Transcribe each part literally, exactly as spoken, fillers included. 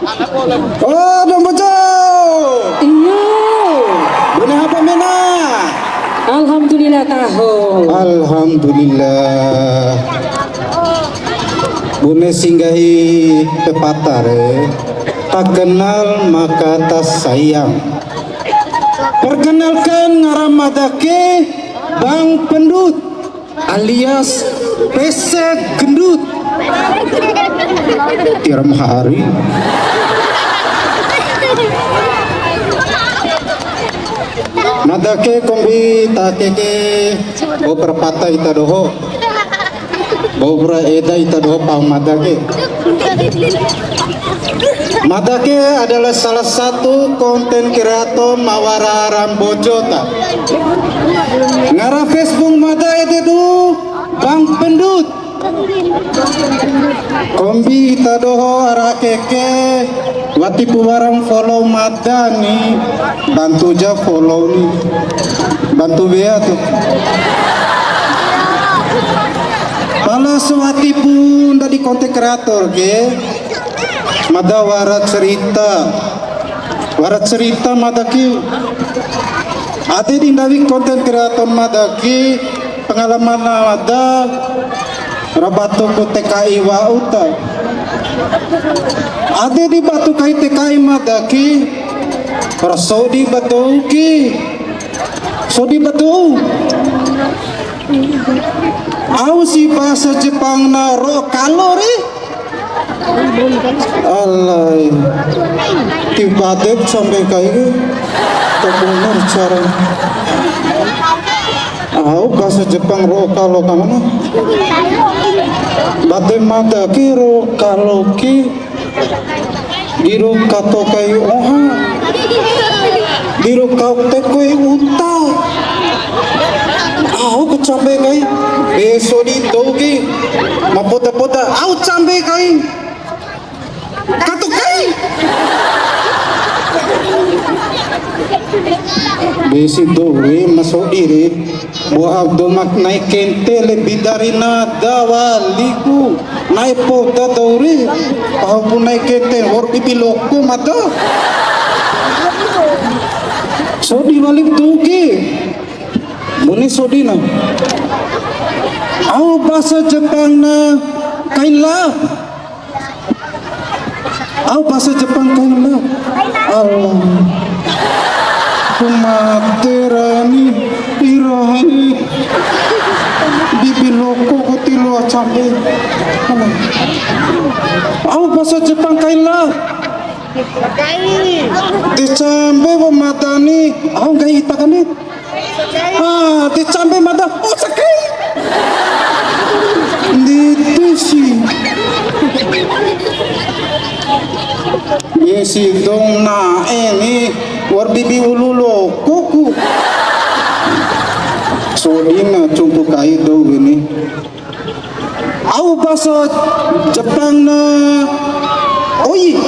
Oh, Dom Bojo. Iyo. Bune haba mena? Alhamdulillah taho. Alhamdulillah. Bune singgahi pepatah re, tak kenal maka tak sayang. Perkenalkan, ngara mada ke Bang Pendut alias pesek gendut. Tiram hari. Mada ke kombi ta ake ke, bau perpata ita doho. Bau pra eda ita doho paham mada ke. Mada ke adalah salah satu konten kreator ma wara ra Mbojo ta. Ngara Facebook mada ede du, Bang Pendut. Kombi ita doho ara ake ke, watipu wara ma follow mada ni, bantu ja follow ni. Bantu bea tu. Pala sawatipu ndadi konten kreator ke, mada wara cerita. Wara cerita mada ke. Ade di ndawi konten kreator mada ke, pengalaman mada ra batu ku T K I wa'u ta. Ade di batu kai T K I mada ke, ra sodi ba dou ke. Sodi ba dou. Au si bahasa Jepang na ro kalo re. Alai. Ti bade sampe kai ke. Tak benar cara. Au bahasa Jepang ro kalo kamana? Bade mada ke ro kalo ke. Di ro kato kai oha. Di ro kau te kai uta. Au ku cambe kai. Be sodi dou ke. Ma pota-pota. Au cambe kai. Kato kai. Be si dou re, ma sodi re. Boha dou ma na'e kente lebih dari nada waliku. Na'e poda dou re. Pahupu na'e kente, wa'ur bibi loko mada. Sodi wali dou ke. Bune sodina. Au bahasa Jepang na kain la. Au bahasa Jepang kain la. Allah. Ku made rani, irani. Bibi loko ku ti loa cambe. Allah. Au bahasa Jepang kain la. De cambe ba mada ni. Au nggahi ita kani. Ah, de cambe mada, oh, sakai. Ndede si. Ye si dou na'e ni, wa'ur bibi ulu lokoku. Sodina cumpu kai dou ini. Au bahasa Jepang na oi.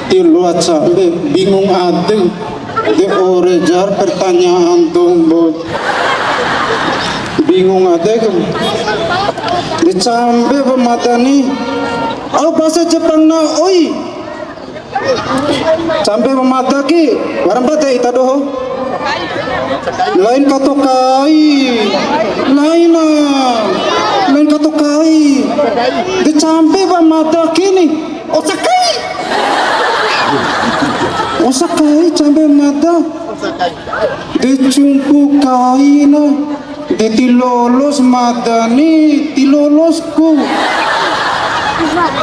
Ti loa cambe, bingung ade. De ore jar pertanyaan dou mbo. Bingung ade ke. De cambe ba mada ni. Au bahasa Jepang na oi. Cambe ba mada ke, wara mbade ita doho. Lain kato kai. Laina. Lain kato kai. De cambe ba mada ke ni. Osa kai. Osa kai cambe mada. De cumpu kaina. De ti lolos mada ni, ti lolosku.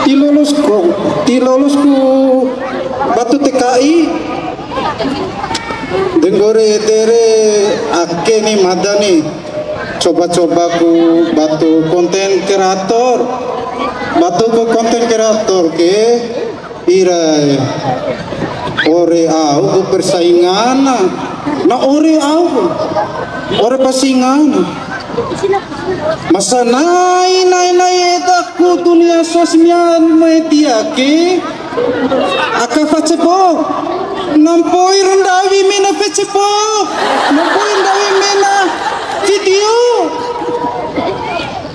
Ti lolosku, ti lolosku batu T K I. De nggori ede re ake ni mada ni. Coba-coba ku batu konten kreator. Batu ku konten kreator ke. Ira, ore au ku persaingana. Na ore au ku. Ore persaingana. Masa nai, nai, nai eda ku dunia sosial media ke. Aka Facebook. Nampoi ra ndawi mena Facebook. Nampoi ndawi mena video.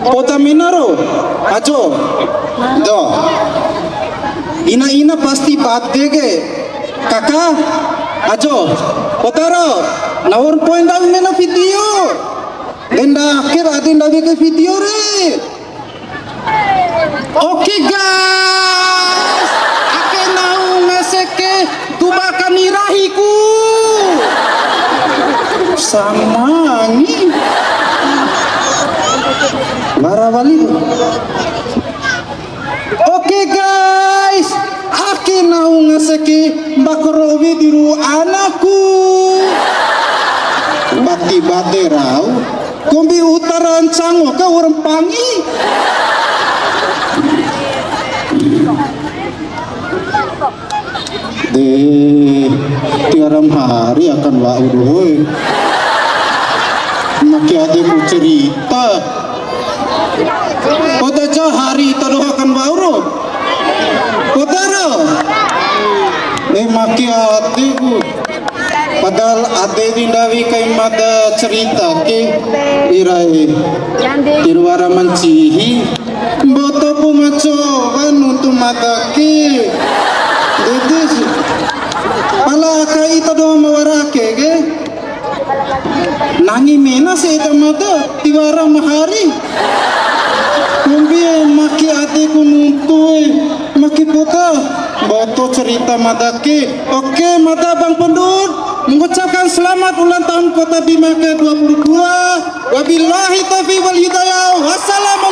Poda mena ro. Ajo. Do. Ina-ina pasti bade ke. Kaka, ajo, potaro, naur poin daun mena video. Denda akhir adi ndawi ke video re. Oke guys, ake nahu ngaseke tubakan irahiku. Samangi. Wara wali. Oke guys, ake nahu ngaseke mbakorowi di ru'u anaku. Bati bade rau. Kombi utara ncango ka orang pangi. De, tiwara ma hari akan wa'u doho e. Maki adeku cerita. Kota ja hari ita doho akan wa'u ro. Kota ro. Eh, maki adeku. Padahal ade di ndawi kai mada cerita ke irae. Tiwara mancihi. Mboto pu ma cowa nuntu mada ke. Dede si. Pala aka ita doho ma wara ake ke. Nangi mena si ita mada tiwara ma hari. Kombi maki adeku nuntu e. Maki poda. Mboto cerita mada ke. Oke, mada Bang Pendut. Mengucapkan selamat ulang tahun Kota Bima ke dua puluh dua. Wabillahi taufiq wal hidayah. Wassalam.